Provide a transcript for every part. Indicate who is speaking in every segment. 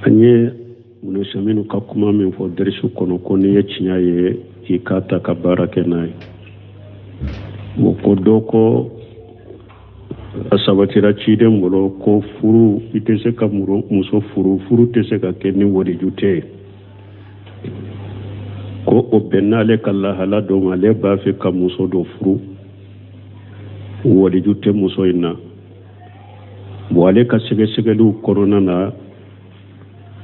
Speaker 1: An ye Munusaminu ka kuma min fɔ dɛrisu kɔnɔ ko n'i ye tiɲɛ ye i k'a ta ka baara kɛ n'a ye. O ko dɔ ko a sabatira ciden bolo ko furu i tɛ se ka muso furu, furu tɛ se ka kɛ ni waliju tɛ yen. Ko o bɛnna ale ka lahala dɔ ma, ale b'a fɛ ka muso dɔ furu, waliju tɛ muso in na. Bon, ale ka sɛgɛsɛgɛliw kɔnɔna na,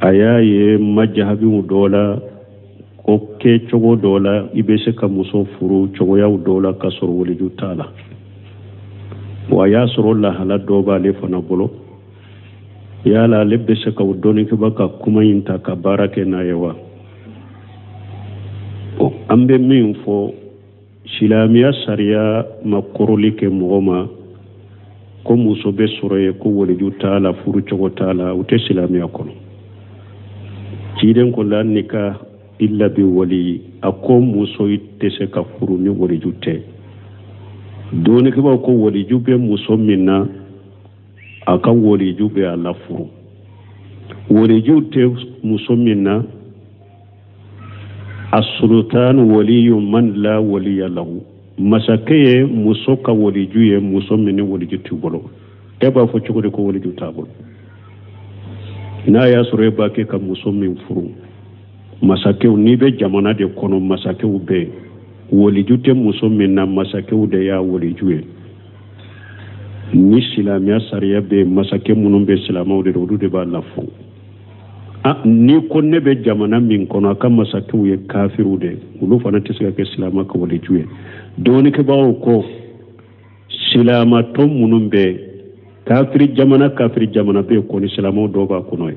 Speaker 1: a y'a ye majahabiw dɔ la ko kɛcogo dɔ la i bɛ se ka muso furu cogoyaw dɔ la k'a sɔrɔ waliju t'a la. Bon, a y'a sɔrɔ lahala dɔ b'ale fana bolo. Yala ale bɛ se ka o dɔnnikɛba ka kuma in ta ka baara kɛ n'a ye wa? Bon, an bɛ min fɔ, silamɛya sariya ma kɔrɔli kɛ mɔgɔ ma ko muso bɛ sɔrɔ ye ko waliju t'a la, furu cogo t'a la, o tɛ silamɛya kɔnɔ. Ciden ko la nika illa bi wali, a ko muso tɛ se ka furu ni waliju tɛ. Dɔnnikɛbaw ko waliju bɛ muso min na, a ka waliju bɛ a la furu. Waliju tɛ muso min na, asultan waliyu man la waliya lahu, masakɛ ye muso ka waliju ye, muso min ni waliju t'u bolo. E b'a fɔ cogo di ko waliju t'a bolo? N'a y'a sɔrɔ e b'a kɛ ka muso min furu, masakɛw, n'i bɛ jamana de kɔnɔ, masakɛw bɛ yen, waliju tɛ muso min na, masakɛw de y'a waliju ye. Ni silamɛya sariya bɛ yen, masakɛ minnu bɛ silamɛw de don, olu de b'a lafuru. N'i ko ne bɛ jamana min kɔnɔ, a ka masakɛw ye kafiriw de, olu fana tɛ se ka kɛ silamɛ ka waliju ye. Dɔnnikɛbagaw ko silamatɔn minnu bɛ kafiri jamana, kafiri jamana bɛ yen kɔni, silamɛw dɔw b'a kɔnɔ ye.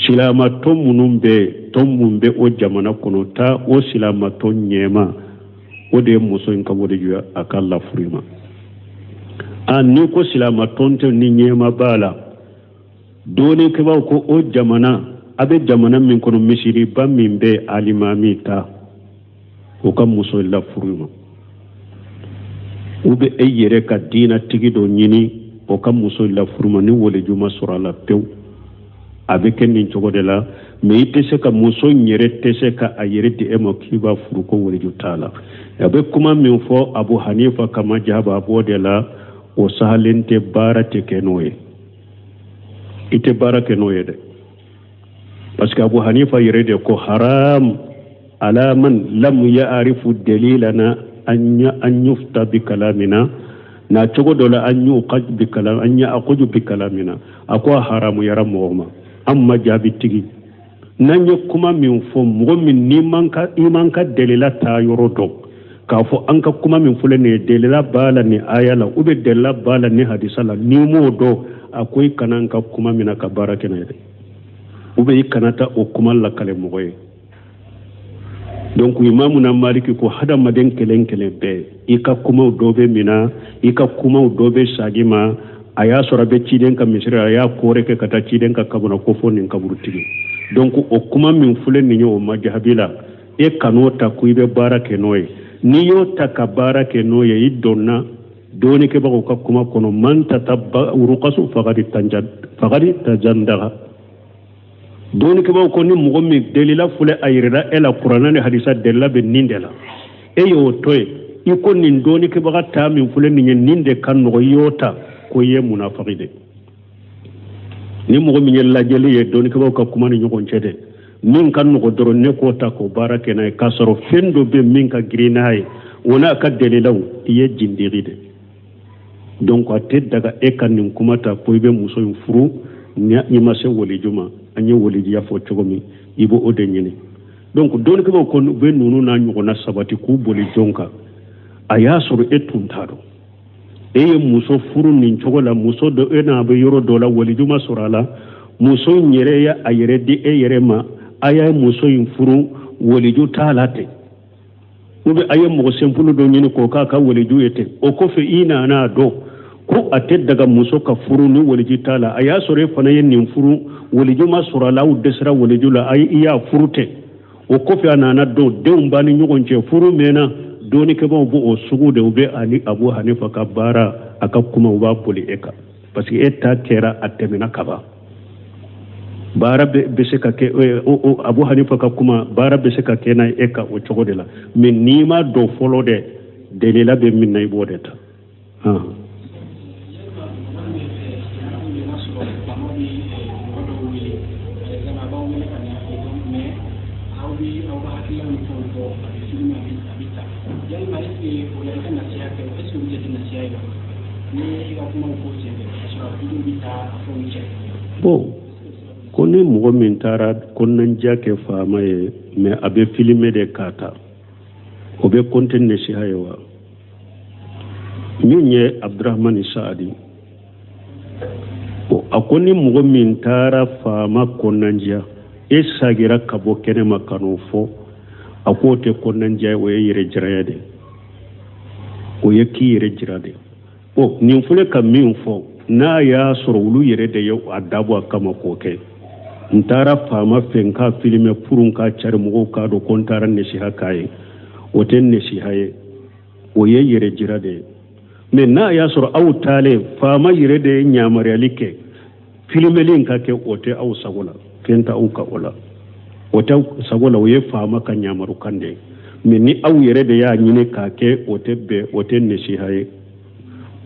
Speaker 1: Silamatɔn minnu bɛ, tɔn mun bɛ o jamana kɔnɔ, taa o silamatɔn ɲɛma, o de ye muso in ka waliju ye, a ka lafuru ma. N'i ko silamatɔn tɛ ni ɲɛma b'a la, dɔnnikɛbaaw ko o jamana, a bɛ jamana min kɔnɔ, misiriba min bɛ alimami ta, o ka muso lafuru ma. U bɛ e yɛrɛ ka diinatigi dɔ ɲini, o ka muso lafuru ma, ni waliju ma sɔrɔ a la pewu. A bɛ kɛ nin cogo de la. Mais i tɛ se ka muso in yɛrɛ tɛ se ka a yɛrɛ di e ma k'i b'a furu ko waliju t'a la. A bɛ kuma min fɔ Abu Hanifa ka majahaba, a b'o de la, o sahalen tɛ, baara tɛ kɛ n'o ye, i tɛ baara kɛ n'o ye dɛ. Parce que Abu Hanifa yɛrɛ de ko haram ala man lam ya'rifu dalilana an yufta bi kalamina, na cogo dɔ la an yuqad bi kalam, an ya'khudhu bi kalamina. A ko a haramuyara mɔgɔ ma, an ma jaabi tigi n'an ye kuma min fɔ, mɔgɔ min n'i man ka i man ka delila taa yɔrɔ dɔn k'a fɔ an ka kuma min filɛ nin ye, delila b'a la ni aya la ou bien delila b'a la ni hadisa la, n'i m'o dɔn, a ko i kana an ka kuma min na ka baara kɛ n'a ye dɛ, ou bien i kana taa o kuma lakale mɔgɔ ye. Donc imamu na Maliki ko hadamaden kelen kelen bɛɛ, i ka kumaw dɔ bɛ mina, i ka kumaw dɔ bɛ sagi ma. A y'a sɔrɔ a bɛ ciden ka misiri, a y'a kɔrɛ kɛ ka taa ciden ka kaburu ko fo nin kaburutigi. Donc o kuma min filɛ nin ye o majahabi la, e kan'o ta ko i bɛ baara kɛ n'o ye. N'i y'o ta ka baara kɛ n'o ye, i donna dɔɔnikɛbagaw ka kuma kɔnɔ, man tatabba rukasu fagadi tajandaga. Dɔɔnikɛbagaw ko ni mɔgɔ min delila filɛ a yɛrɛ e la, kuranɛ ni hadisa delila bɛ nin de la, e y'o to yen, i ko nin dɔɔnikɛbaga ta min filɛ nin ye, nin de ka nɔgɔ, i y'o ta, ko i ye munafaki de. Ni mɔgɔ min ye lajɛli ye dɔɔnikɛbagaw ka kuma ni ɲɔgɔn cɛ dɛ, min ka nɔgɔ dɔrɔn ne k'o ta k'o baara kɛ n'a ye, k'a sɔrɔ fɛn dɔ bɛ min ka girin n'a ye, o n'a ka delilaw, i ye jindigi de. Donc a tɛ daga e ka nin kuma ta ko i bɛ muso in furu ni i ma se waliju ma. An ye walijuya fɔ cogo min, i b'o o de ɲini. Donc dɔnnikɛbaaw ko u bɛ ninnu n'a ɲɔgɔnna sabati k'u boli jɔn kan. A y'a sɔrɔ e tun t'a dɔn, e ye muso furu nin cogo la, muso dɔ e n'a bɛ yɔrɔ dɔ la, waliju ma sɔrɔ a la, muso in yɛrɛ ye a yɛrɛ di e yɛrɛ ma, a y'a muso in furu, waliju t'a la ten, ou bien a ye mɔgɔ senfulu dɔ ɲini k'o k'a ka waliju ye ten. O kɔfɛ i nana dɔn ko a tɛ daga muso ka furu ni waliju t'a la. A y'a sɔrɔ e fana ye nin furu, waliju ma sɔrɔ a la, aw dɛsɛra waliju la, i y'a furu ten. O kɔfɛ a nana dɔn denw b'a ni ɲɔgɔn cɛ, furu mɛnna. Dɔnnikɛbaaw b'o sugu de, u bɛ ani Abu Hanifa ka baara, a ka kuma, u b'a boli e kan, parce que e ta kɛra a tɛmɛna kaban. Baara bɛ se ka kɛ Abu Hanifa ka kuma, baara bɛ se ka kɛ n'a ye e ka o cogo de la. Mais n'i m'a dɔn fɔlɔ dɛ, delila bɛ min na, i b'o de ta. Bon, ko ni mɔgɔ min taara kɔnɔnandiya kɛ faama ye, mais a bɛ filime de k'a ta, o bɛ kɔnte nasiha ye wa? Min ye Abdurahmani Saadi, a ko ni mɔgɔ min taara faama kɔnɔnandiya, e sagira ka bɔ kɛnɛma ka n'o fɔ, a k'o tɛ kɔnɔnandiya ye, o ye yɛrɛ jiraya de, o ye k'i yɛrɛ jira de. Ɔ, nin filɛ ka min fɔ, n'a y'a sɔrɔ olu yɛrɛ de ye a dabɔ a kama k'o kɛ, n taara faama fɛ n k'a filime pour n k'a cari mɔgɔw k'a dɔn ko n taara nasiha k'a ye, o tɛ nasiha ye, o ye yɛrɛ jira de ye. Mais n'a y'a sɔrɔ aw taalen faama yɛrɛ de ye yamaruyali kɛ filimeli in ka kɛ, o tɛ aw sago la, fɛn tɛ aw ka o la, o tɛ sago la, o ye faama ka yamarukan de ye. Mais ni aw yɛrɛ de y'a ɲini k'a kɛ, o tɛ bɛn, o tɛ nasiha ye.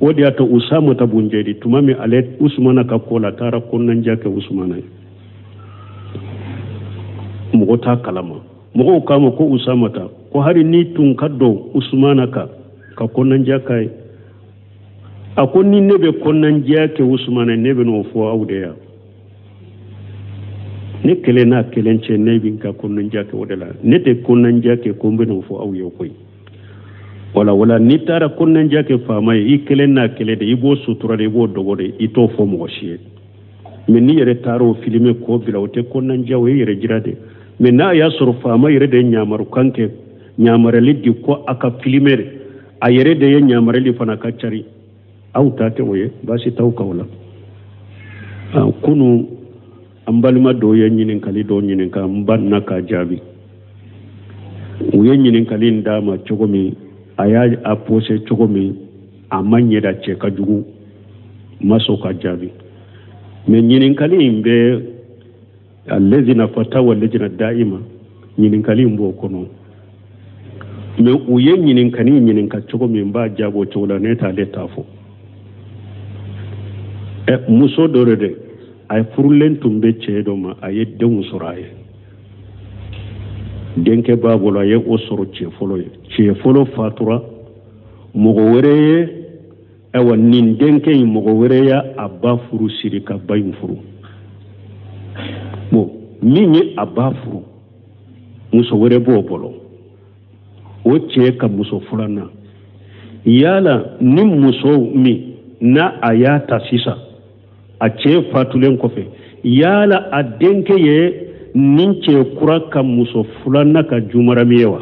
Speaker 1: O de y'a to Usamata bun Jɛdi, tuma min ale Usumana ka ko la, taara kɔnɔnandiya kɛ Usumana ye, mɔgɔ t'a kalama. Mɔgɔw k'a ma ko Usamata, ko hali n'i tun ka don Usumana kan ka kɔnɔnandiya k'a ye, a ko ni ne bɛ kɔnɔnandiya kɛ Usumana ye, ne bɛ n'o fɔ aw de yan, ne kelen n'a kelen cɛ, ne bɛ n ka kɔnɔnandiya kɛ o de la, ne tɛ kɔnɔnandiya kɛ ko n bɛ n'o fɔ aw ye koyi. Wala wala, n'i taara kɔnɔnandiya kɛ faama ye, i kelen n'a kelen de, i b'o sutura de, i b'o dogo de, i t'o fɔ mɔgɔ si ye. Mais n'i yɛrɛ taara o filime k'o bila, o tɛ kɔnɔnandiya, o ye yɛrɛ jira de. Mais n'a y'a sɔrɔ faama yɛrɛ de ye ɲamarukan kɛ, ɲamarali di ko a ka filime de, a yɛrɛ de ye ɲamarali fana ka cari, aw ta tɛ o ye, baasi t'aw kan o la. Kunu an balima dɔw ye ɲininkali dɔw ɲininka, n banna k'a jaabi. U ye ɲininkali in d'a ma cogo min, a y'a a pose cogo min, a ma ɲɛ da, cɛ ka jugu, n ma sɔn ka jaabi. Mais ɲininkali in bɛ alezina fatawa lejina da'ima, ɲininkali in b'o kɔnɔ. Mais u ye ɲininkali ɲininka cogo min, n b'a jaabi o cogo la, ne t'ale t'a fɔ. Ɛ, muso dɔ de dɛ, a furulen tun bɛ cɛ dɔ ma, a ye denw sɔrɔ, a ye denkɛ b'a bolo, a ye o sɔrɔ cɛ fɔlɔ ye. Cɛ fɔlɔ fatura, mɔgɔ wɛrɛ ye, ayiwa, nin denkɛ in, mɔgɔ wɛrɛ y'a a ba furu siri ka ba in furu. Bon, min ye a ba furu, muso wɛrɛ b'o bolo, o cɛ ka muso filanan. Yala ni muso min n'a a y'a ta sisan, a cɛ fatulen kɔfɛ, yala a denkɛ ye nin cɛ kura ka muso filanan ka jumarami ye wa?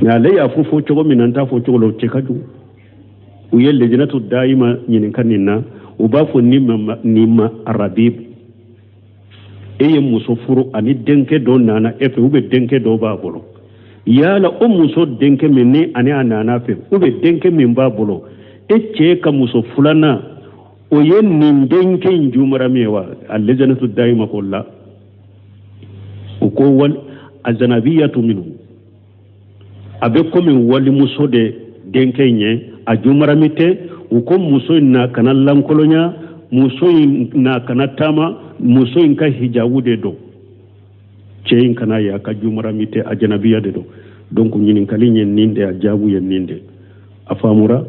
Speaker 1: Mais ale y'a fɔ fɔ cogo min na, n t'a fɔ cogo la, o cɛ ka jugu. U ye lejinatu dayima ɲininka nin na, u b'a fɔ nin ma arabib, e ye muso furu ani denkɛ dɔ nana e fɛ, ou bien denkɛ dɔ b'a bolo, yala o muso denkɛ min ni ani a nana fɛ, ou bien denkɛ min b'a bolo, e cɛ ka muso filanan, o ye nin denkɛ in jumarami ye wa? A lejinatu dayima ko la, u ko wal azanabiyatu minhu, a bɛ komi walimuso de denkɛ in ye, a jumarami tɛ. U ko muso in na kana lankolonya, muso in na kana taama, muso in ka hijabu de don, cɛ in kana ye, a ka jumarami tɛ, a janabiya de don. Donc ɲininkali ye nin de, a jaabu ye nin de, a faamura.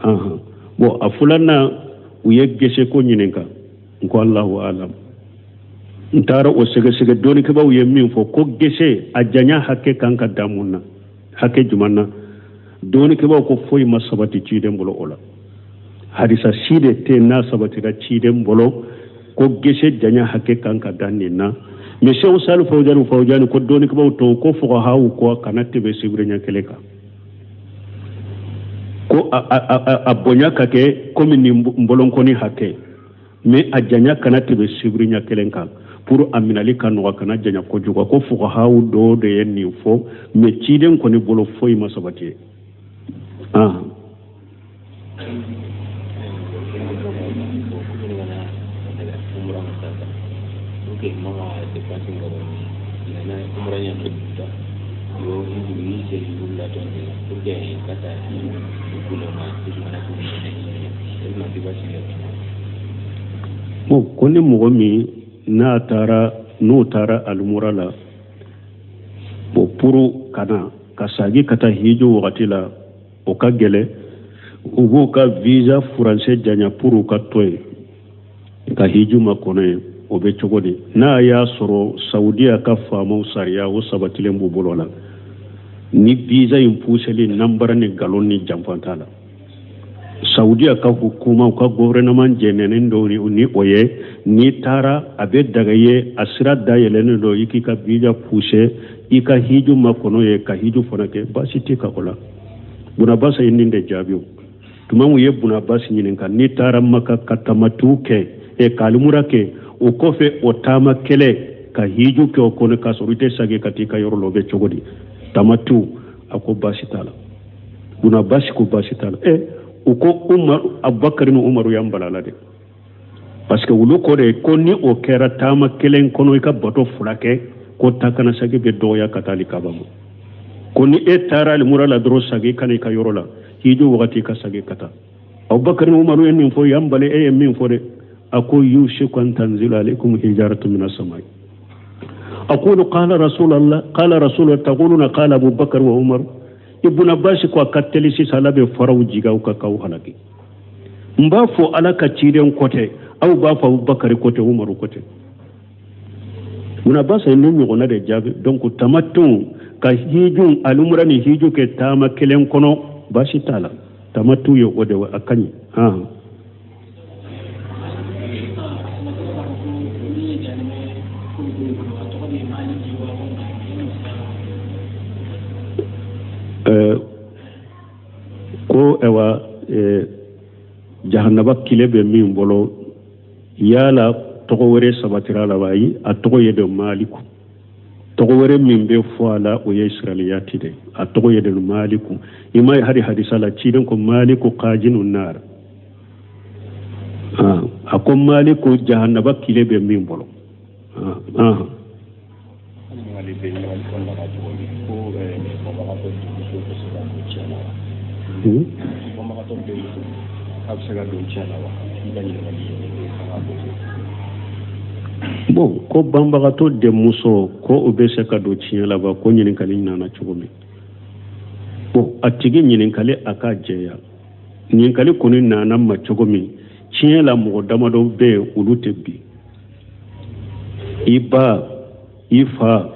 Speaker 1: Ahan, bon, a filanan, u ye gese ko ɲininka, n ko Allahu alam, n taara o sɛgɛsɛgɛ, dɔnnikɛbaaw ye min fɔ ko gese a janya hakɛ kan ka dan mun na, hakɛ jumɛn na, dɔnnikɛbaaw ko foyi ma sabati ciden bolo o la, hadisa si de tɛ n'a sabatira ciden bolo ko gese janya hakɛ kan ka dan nin na. Mais Sehu Salihu Fawjani Fawjani ko dɔnnikɛbaaw tɔw ko fuqahaw ko kana tɛmɛ sibiri ɲɛ kelen kan, ko a bonya ka kɛ komi nin bolonkɔni hakɛ, mais a janya kana tɛmɛ sibiri ɲɛ kelen kan pour a minali ka nɔgɔ, kana janya kojugu. Ko fuqahaw dɔw de ye nin fɔ, mais ciden kɔni bolo foyi ma sabati ye. Ah. Bon, ko ni mɔgɔ min n'a taara n'o taara alimura la, bon, pour ka na ka sagi ka taa hiju wagati la, o ka gɛlɛ, u b'u ka visa furancɛ janya pour u ka to yen ka hiju makɔnɔ yen, o bɛ cogo di? N'a y'a sɔrɔ Saudiya ka faamaw sariya o sabatilen b'u bolo la, ni visa in puseli nanbara ni nkalon ni janfa t'a la, Saudiya ka hukuma, u ka gouvernement jɛnɛnen don ni o ye, n'i taara a bɛ daga ye, a sira dayɛlɛnnen don i k'i ka visa puse, i ka hiju makɔnɔ ye, ka hiju fana kɛ, baasi tɛ ka o la. Bunabasa ye nin de jaabi o tuma u ye Bunabasi ɲininka, n'i taara Maka ka tamatu kɛ e ka alimura kɛ, o kɔfɛ o taama kelen ka hiju kɛ o kɔnɔ k'a sɔrɔ i tɛ sagi ka t'i ka yɔrɔ la, o bɛ cogo di tamatu? A ko baasi t'a la. Bunabasi ko baasi t'a la. Ɛ, u ko Umar, Abubakari ni Umaru y'an bala la dɛ, parce que olu ko de ko ni o kɛra taama kelen kɔnɔ, i ka bato fila kɛ, ko taa ka na sagi bɛ dɔgɔya ka taa alikaba ma. Ko ni e taara alimura la dɔrɔn, sagi ka na i ka yɔrɔ la, hiju wagati ka sagi ka taa. Abubakar ni Umaru ye nin fɔ, y'an bali, e ye min fɔ dɛ. A ko yushiku an tanzila alaikum hijaratu mina samai aqulu qala rasulallah qala rasulullah taquluna qala Abubakar wa Umar. Ibn Abbas ko a ka teli sisan Ala bɛ faraw jigin aw kan k'aw halaki. N b'a fɔ Ala ka ciden ko tɛ, aw b'a fɔ Abubakar ko tɛ, Umaru ko tɛ. Ibn Abbas ye nin ɲɔgɔnna de jaabi. Donc tamatu ka hiju alimura ni hiju kɛ taama kelen kɔnɔ, baasi t'a la. Tamatu ye o de a ka ɲi han. Ko ɛwa jahanaba kile bɛ min bolo, yala tɔgɔ wɛrɛ sabatira la wa? Ayi, a tɔgɔ ye de Maliku. Tɔgɔ wɛrɛ min bɛ fɔ a la, o ye israiliyati de. A tɔgɔ ye de Maliku. I ma ye hali hadisa la, ciden ko Maliku kajinu nar. A ko Maliku jahanaba kile bɛ min bolo.
Speaker 2: Ɲininkali bɛ ɲininkali kɔnɔna la cogo min ko banbagatɔ denmuso bɛ se ka don tiɲɛ na wa? Banbagatɔ denmuso k'a bɛ se ka don tiɲɛ na wa? I ka ɲininkali ye nin ye, an k'a bɔ.
Speaker 1: Bon, ko banbagatɔ denmuso ko o bɛ se ka don tiɲɛ la wa? Ko ɲininkali nana cogo min, bon, a tigi ɲininkali a ka jɛya. Ɲininkali kɔni nana ma cogo min, tiɲɛ la mɔgɔ damadɔ bɛ yen, olu tɛ bi. I ba, i fa,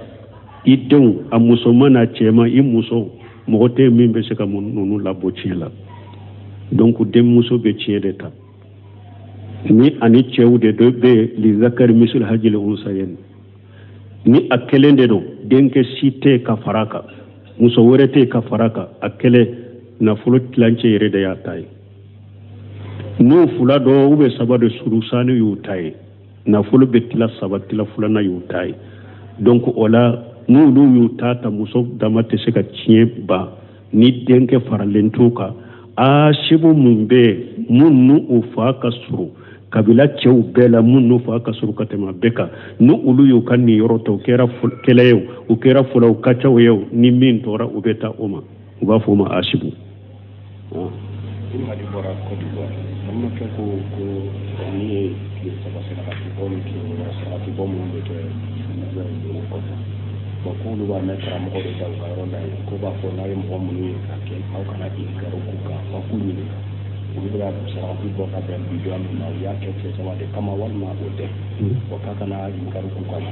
Speaker 1: i denw, a musoman n'a cɛman, i muso, mɔgɔ tɛ min bɛ se ka ninnu labɔ tiɲɛ la. Donc denmuso bɛ tiɲɛ de ta ni ani cɛw de dɔ bɛ lizakari misul hajili unsayen. Ni a kelen de don, denkɛ si tɛ ka fara a kan, muso wɛrɛ tɛ ka fara a kan, a kelen, nafolo tilancɛ yɛrɛ de y'a ta ye. N'o fila dɔ u bɛ saba de, surusani y'u ta ye, nafolo bɛ tila saba, tila filanan y'u ta ye. Donc o la, n'olu y'u ta ta, muso dama tɛ se ka tiɲɛ ban ni denkɛ faralen t'u kan. Asibu mun bɛ yen, mun n'u u fa ka surun kabila cɛw bɛɛ la, mun n'u fa ka surun ka tɛmɛ a bɛɛ kan, ni olu y'u ka niyɔrɔ ta, u kɛra kɛlɛ ye o, u kɛra fila, u ka ca o ye o, ni min tora, u bɛ taa o ma, u b'a fɔ o ma asibu.
Speaker 2: Ɲininkali bɔra Côte d'Ivoire. Balimakɛ ko ko ni ye tile 3 sarakati bɔ ni tile 6 sarakati bɔ minnu bɛ kɛ o kɔfɛ, bon, k'olu b'a mɛn karamɔgɔ dɔ da u ka yɔrɔ la yen, k'o b'a fɔ n'a ye mɔgɔ minnu ye k'a kɛ, aw kana inkari k'u kan, aw k'u ɲininka olu bɛ ka sarakati bɔ ka bɛn bi don min ma, u y'a kɛ tile 3 de kama walima o tɛ. Bon, k'a kana inkari k'u kan.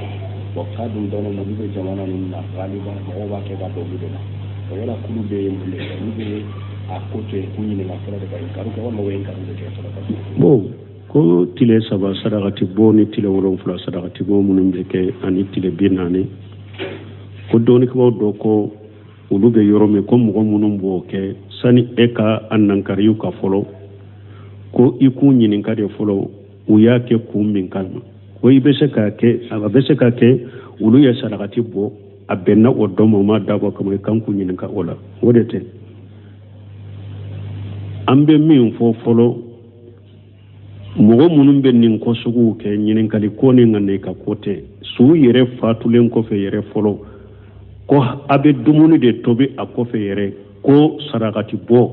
Speaker 2: Bon, k'a dun dɔnnen olu bɛ jamana ninnu na, galiba mɔgɔw b'a kɛ ka bɛn olu de ma. Bon, yala k'olu bɛ mun de kɛ? Olu bɛ a ko to yen k'u ɲininka fɔlɔ de ka inkari kɛ, walima u bɛ inkari de kɛ fɔlɔ ka
Speaker 1: Bon, ko tile 3 sarakati bɔ ni tile 7 sarakati bɔ minnu bɛ kɛ ani tile 40, ko dɔnnikɛbaaw dɔ ko olu bɛ yɔrɔ min, ko mɔgɔ minnu b'o kɛ, sani e ka a nankariw ka fɔlɔ, ko i k'u ɲininka de fɔlɔ u y'a kɛ kun min kama. Ko i bɛ se k'a kɛ, a bɛ se ka kɛ olu ye sarakati bɔ a bɛnna o dɔ ma, u ma dabɔ kama, i kan k'u ɲininka o la. O de tɛ an bɛ min fɔ fɔlɔ. Mɔgɔ minnu bɛ nin ko suguw kɛ, ɲininkali ko ni ŋaniya ka ko tɛ. Su yɛrɛ fatulen kɔfɛ yɛrɛ fɔlɔ, ko a bɛ dumuni de tobi a kɔfɛ yɛrɛ ko sarakati bɔ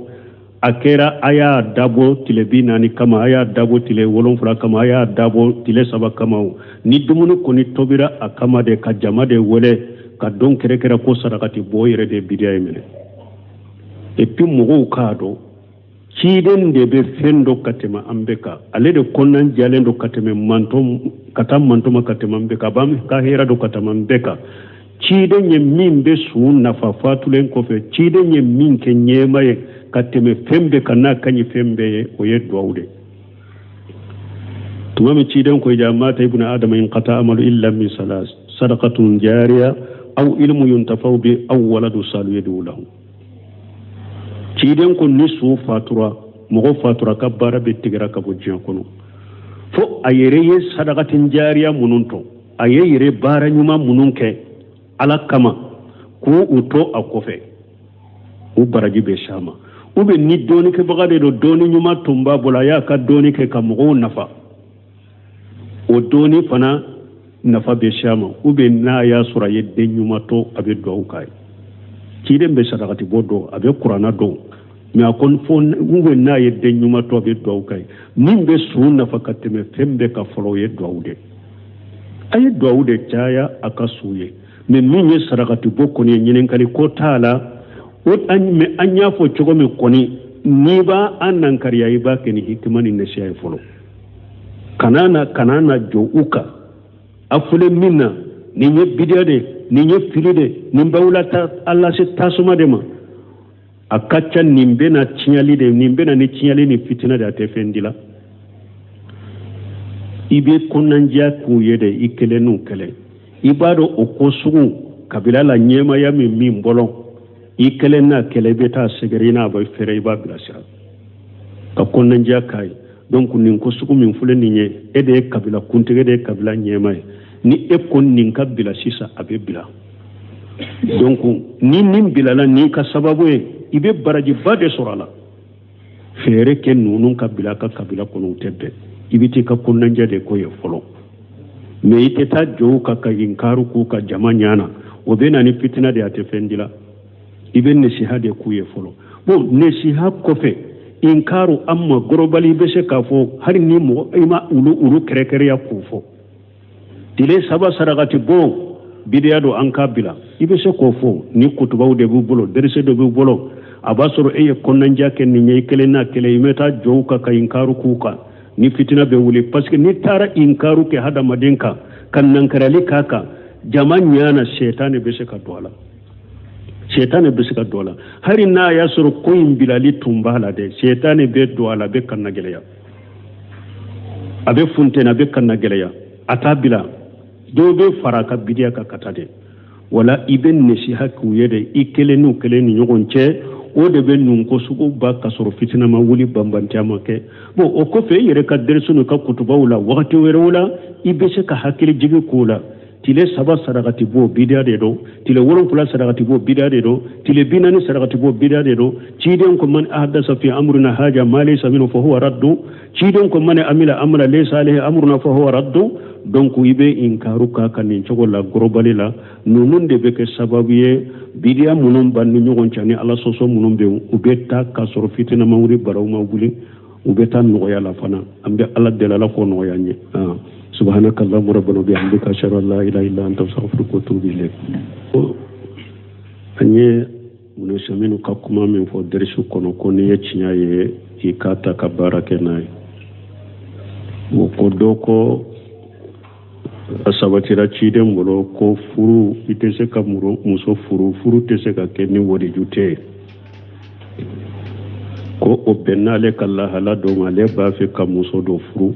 Speaker 1: a kɛra, a y'a dabɔ tile 40 kama, a y'a dabɔ tile 7 kama, a y'a dabɔ tile 3 kama, o ni dumuni kɔni tobira a kama de, ka jama de wele ka don kɛrɛkɛrɛ ko sarakati bɔ yɛrɛ de, bidiya ye minɛ. Et puis mɔgɔw k'a dɔn, ciden de bɛ fɛn dɔn ka tɛmɛ an bɛɛ kan. Ale de kɔnɔna jalen don ka tɛmɛ mantɔn ka taa mantɔn ma ka tɛmɛ an bɛɛ kan. A b'an ka hɛrɛ dɔn ka tɛmɛ an bɛɛ kan. Ciden ye min bɛ su nafa fatulen kɔfɛ, ciden ye min kɛ ɲɛɛma ye ka tɛmɛ fɛn bɛɛ kan, n'a ka ɲi fɛn bɛɛ ye, o ye duwawu de. Tuma min ciden ko iza mata ibnu adama inqata amalu illa min salas, sadaqatun jariya aw ilmu yuntafau bi aw waladu salu yadu lahu. Ciden ko ni su fatura, mɔgɔ fatura, ka baara bɛ tigɛra ka bɔ diɲɛ kɔnɔ, fo a yɛrɛ ye sadakatin jariya minnu to, a ye yɛrɛ baara ɲuman minnu kɛ Ala kama k'u u to a kɔfɛ, u baraji bɛ s'a ma. U bɛ ni dɔɔnikɛbaga de don, dɔɔni ɲuman tun b'a bolo, a y'a ka dɔɔni kɛ ka mɔgɔw nafa, o dɔɔni fana nafa bɛ s'a ma. U bɛ n'a y'a sɔrɔ a ye den ɲuman to, a bɛ duwawu k'a ye. Ciden bɛ sarakati bɔ dɔn, a bɛ kuranna dɔn, mais a kɔni fo u bɛ n'a ye den ɲuman to, a bɛ duwawu k'a ye. Min bɛ su nafa ka tɛmɛ fɛn bɛɛ kan fɔlɔ, o ye duwawu de. A ye duwawu de caya a ka su ye. Mais min ye sarakati bɔ kɔni ye, ɲininkali ko t'a la o. Mais an y'a fɔ cogo min kɔni, n'i b'a an nankariya, i b'a kɛ ni hikima ni nasiya ye fɔlɔ. Kana na jɔ u kan. A fɔlen min na, nin ye bidiya de, nin ye fili de, nin b'aw la a lase tasuma de ma. A ka ca nin bɛ na tiɲɛli de, nin bɛ na ni tiɲɛli ni fitina de, a tɛ fɛn di la. I bɛ kɔnɔnandiya k'u ye de, i kelen n'u kɛlɛ. I b'a dɔn o ko sugu kabila la ɲɛmaya min bɔlɔ, i kelen n'a kɛlɛ, i bɛ taa sɛgɛrɛ, i n'a bɛ fɛrɛ, i b'a bilasira ka kɔnɔnandiya k'a ye. Donc nin ko sugu min filɛ nin ye, e de ye kabila kuntigi, e de ye kabila ɲɛma ye. Ni e ko nin ka bila sisan, a bɛ bila. Donc ni nin bilala n'i ka sababu ye, i bɛ barajiba de sɔrɔ a la. Fɛɛrɛ kɛ ninnu ka bila a ka kabila kɔnɔ, u tɛ bɛn. I bɛ t'i ka kɔnɔnandiya de ko ye fɔlɔ. Mais i tɛ taa jɔw kan ka inkaru k'u ka jama ɲana, o bɛ na ni fitina de, a tɛ fɛn di la. I bɛ nasiha de k'u ye fɔlɔ. Bon, nasiha kɔfɛ, inkaru an ma gorobali, i bɛ se k'a fɔ hali ni mɔgɔ i ma olu kɛrɛkɛrɛya k'u fɔ tile 3 sarakati bɔ bidiya don, an k'a bila, i bɛ se k'o fɔ. Ni kutubaw de b'u bolo, derise de b'u bolo, a b'a sɔrɔ e ye kɔnɔnandiya kɛ nin ye, i kelen n'a kelen, i bɛ taa jɔw kan ka inkaru k'u kan, ni fitina bɛ wuli. Parce que n'i taara inkaru kɛ hadamaden kan, ka nankarali k'a kan jama ɲana, sɛtanɛ bɛ se ka don a la, sɛtanɛ bɛ se ka don a la. Hali n'a y'a sɔrɔ ko in bilali tun b'a la dɛ, sɛtanɛ bɛ don a la, a bɛ kanna gɛlɛya, a bɛ funteni, a bɛ kanna gɛlɛya, a t'a bila. Dɔw bɛ fara a ka bidiya kan ka taa dɛ. Wala i bɛ nasiha k'u ye dɛ, i kelen n'u kelen ni ɲɔgɔn cɛ, o de bɛ nun ko sugu ba ka sɔrɔ fitina ma wuli, banbantiya ma kɛ. Bon, o kɔfɛ, i yɛrɛ ka derisu n'u ka kutubaw la, wagati wɛrɛw la, i bɛ se ka hakili jigi k'o la. Tile 3 sarakati bɔ bidiya de don, tile 7 sarakati bɔ bidiya de don, tile 40 sarakati bɔ bidiya de don. Ciden ko man ahdasa fi amrina haja ma laysa minhu fa huwa raddu. Ciden ko man amila amala laysa alayhi amruna fa huwa raddu. Donc i bɛ inkaru k'a kan nin cogo la gorobali la. Ninnu de bɛ kɛ sababu ye, bidiya minnu b'an ni ɲɔgɔn cɛ ni Ala sɔsɔ minnu bɛ yen, u bɛ taa k'a sɔrɔ fitina ma wuli, baraw ma wuli, u bɛ taa nɔgɔya la fana. An bɛ Ala deli, Ala k'o nɔgɔya an ye. Subhanaka allahumma rabbana bihamdika, ashhadu an la ilaha illa anta, astaghfiruka wa atubu ilayk. An ye Munasaminu ka kuma min fɔ derisu kɔnɔ, ko n'i ye tiɲɛ ye, i k'a ta ka baara kɛ n'a ye. O ko dɔ ko a sabatira ciden bolo ko furu, i tɛ se ka muso furu, furu tɛ se ka kɛ ni waliju tɛ ye. Ko o bɛn n'ale ka lahala dɔ ma, ale b'a fɛ ka muso dɔ furu.